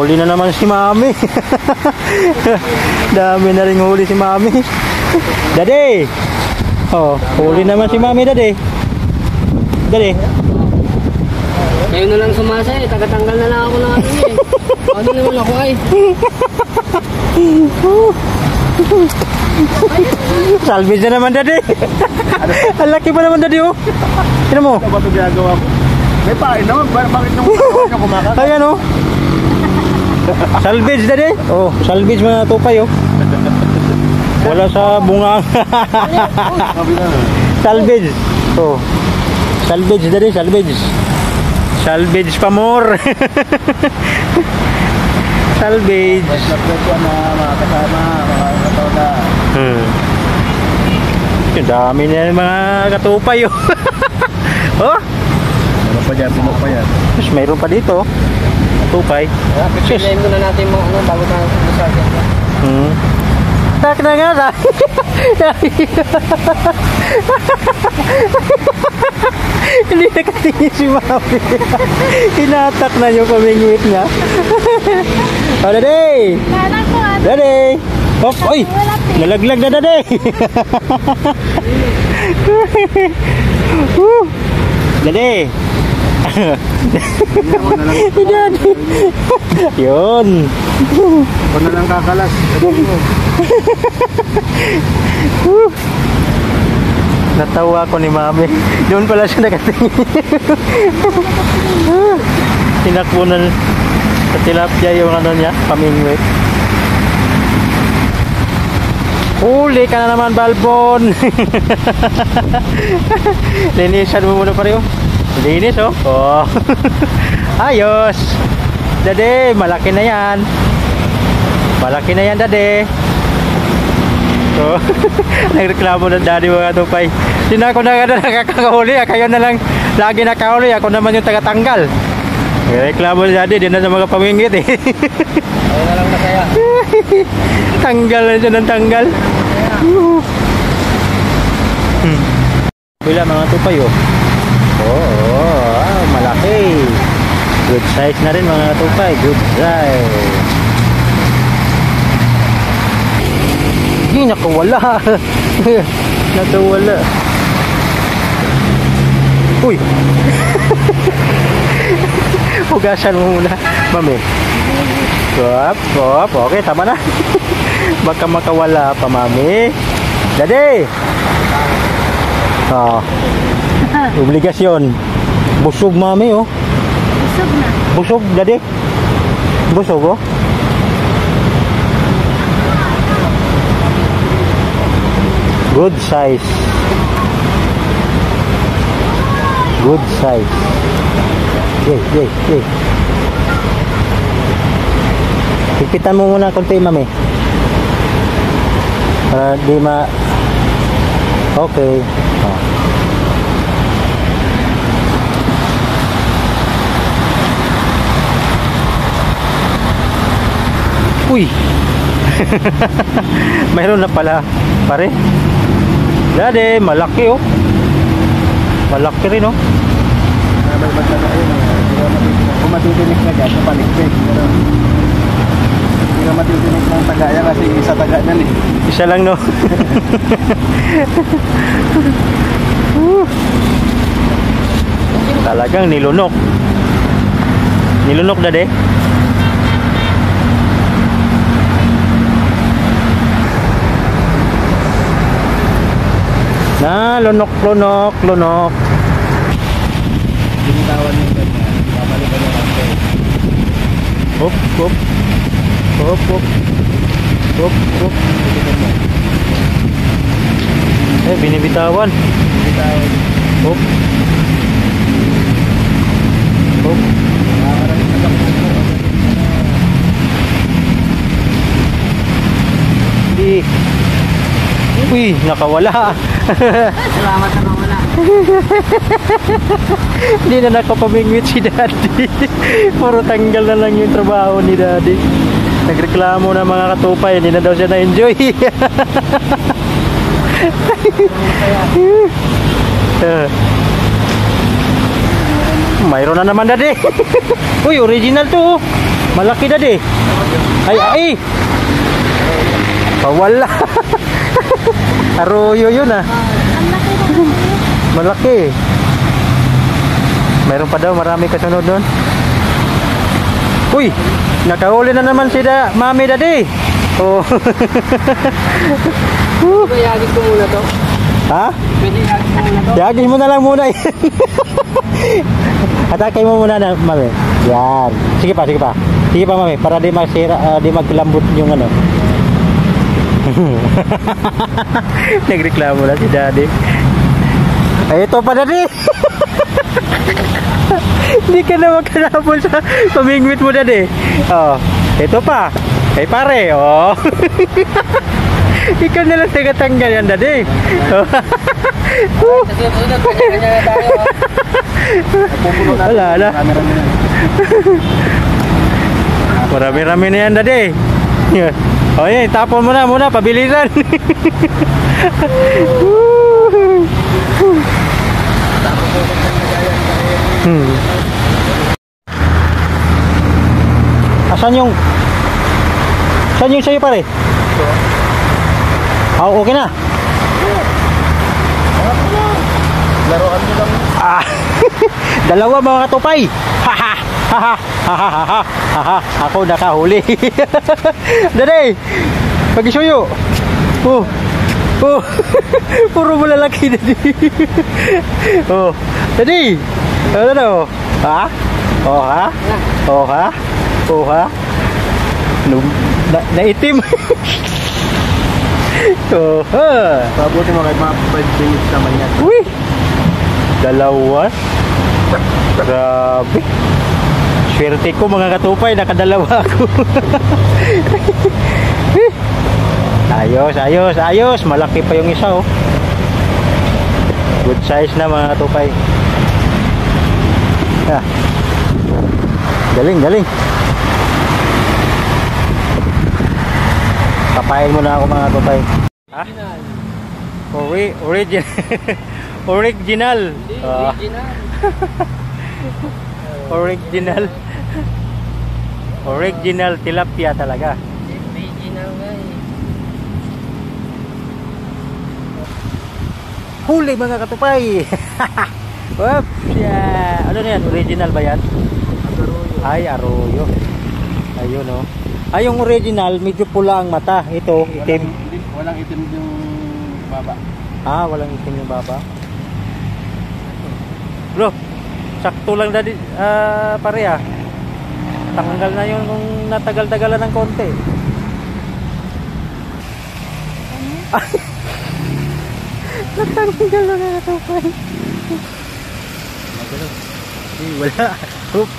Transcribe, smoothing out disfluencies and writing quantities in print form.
huli na naman si Mami. Dami na rin huli si Mami. Daddy! Oh, huli naman si Mami, Daddy. Daddy. Kayo na lang sumasa eh. Tagatanggal na lang ako ng ano eh. Ano naman ako ay. Salvage na naman, Daddy. Ang laki pa naman, Daddy, oh. Sino mo? Ano ba ito ginagawa ko? May pain naman. Bakit nung kumakas? Ayan, oh. Salvage, Daddy. Oh, salvage mga tupay, oh. Wala sa bunga. Salvage. Oh. Salvage, Daddy, salvage. Salvage pa more. Salvage. Mga kasama, mga katoda. Yung dami na yung mga katupay, oh. Oh. Meron pa dyan, pinok pa yan. Mas mayroon pa dito, katupay. Pipiliin muna natin mga ano bago tayo sa Tak na nga na. Hindi nakatingin si Mami. Hinatak na yung kamingwit niya. Oh, Daddy! Daddy! Hop! Oy! Nalaglag na, Daddy! Daddy! Daddy! Yun! Ako na lang kakalas. Natawa ko ni Mami. Doon pala siya nakatingin. Tinakbo na sa tilapia yung ano niya, pamingwit. Huli ka na naman, Balbon. Linisan mo muna pa rin, oh. Linis, oh. Oh. Ayos. Daddy, malaki na yan. Malaki na yan, Daddy. So, nagreklamo ng Daddy mga tupay. Sino ako na nakakahuli, kayo na lang lagi nakahuli, ako naman yung tagatanggal. Reklamo ng Daddy, din na sa mga pamingit eh. Ayun na lang masaya. Tanggal na siya ng tanggal. Bila mga tupay, oh. Oh, malaki. Good size na rin mga tupay, good size. Hindi, nakawala. Nakawala. Uy. Hugasan mo muna, Mami. Hop, hop. Okay, tama na. Baka makawala pa, Mami. Daddy! Oh. Obligasyon. Busog, Mami, oh. Busog na. Busog, Daddy. Busog, oh. Good size. Good size. Yay. Hipitan mo muna konti, Mami. Para di ma... Okay. Oh. Uy! Mayroon na pala, pare. Daddy, malaki, oh. Malaki rin, oh. Kung matitinik na dyan, paligpig. Hindi na matitinik ng tagaya kasi isa taga na eh. Isa lang, no? Talagang nilunok. Nilunok, Daddy. Na, lunok. Binitawan yung ganyan. Babalikan yung rante. Hop. Binibitawan. Binitawan. Hop. Makakaramit na lang po. Uy, nakawala. Salamat na wala. Hindi na nakapamingwit si Daddy. Puro tanggal na lang yung trabaho ni Daddy. Nagreklamo na mga katupay, hindi na daw siya na-enjoy. Mayroon na naman, Daddy. Uy, original to. Malaki daddy. Ay. Pawala. Arroyo yun ah. Malaki. Mayroon pa daw, marami kasunod doon. Uy, nakahuli na naman si Mami daddy. Oh. Pwede yagin ko muna to. Ha? Pwede yagin ko muna to. Yagin mo na lang muna. Atakay mo muna na, Mami. Yan. Sige pa, Mami, para di masira, di maglambot yung ano. Nagreklamo na si daddy. Ay, ito pa daddy. Hindi ka na magkalabol sa pamingwit mo daddy. Oh, ito pa. Ay pare, oh. Ikaw na lang tagatanggal yan daddy. Oh. Kasi sunod, kanya-kanya na tayo. Wala. Marami-rami na yan daddy. Oh yan, tapon mo na muna, pabilisan. Saan yung sa'yo pare? Okay na. Laruan nyo lang. Dalawa mga katupay. Ako nakahuli. Daddy, pag-isuyo. Oh. Puro mo lalaki daddy. Oh. Daddy. Ano? Ha? Oh ha? Naitim. Oh ha. Pabuti mo kahit mga 5 minutes naman yan. Uy. Dalawa. Grabe. Swerte ko mga katupay, nakadalawa ako. Ayos. Malaki pa yung isa oh. Good size na mga katupay. Galing. Papain mo na ako mga katupay. Ha? Original. Original. Original. Original tilapia talaga. Original nga eh. Huli mga katupay. Oops, yeah. Ano na yan? Original ba yan? Ay, arroyo. Ayun oh. Ay, yung original medyo pula ang mata. Ito, itim. Walang itim yung baba. Walang itim yung baba. Bro, sakto lang daddy, pare ah. Tanggal na yun kung natagal-tagalan ng konti. Natanggal na ito pa. Wala. Oop.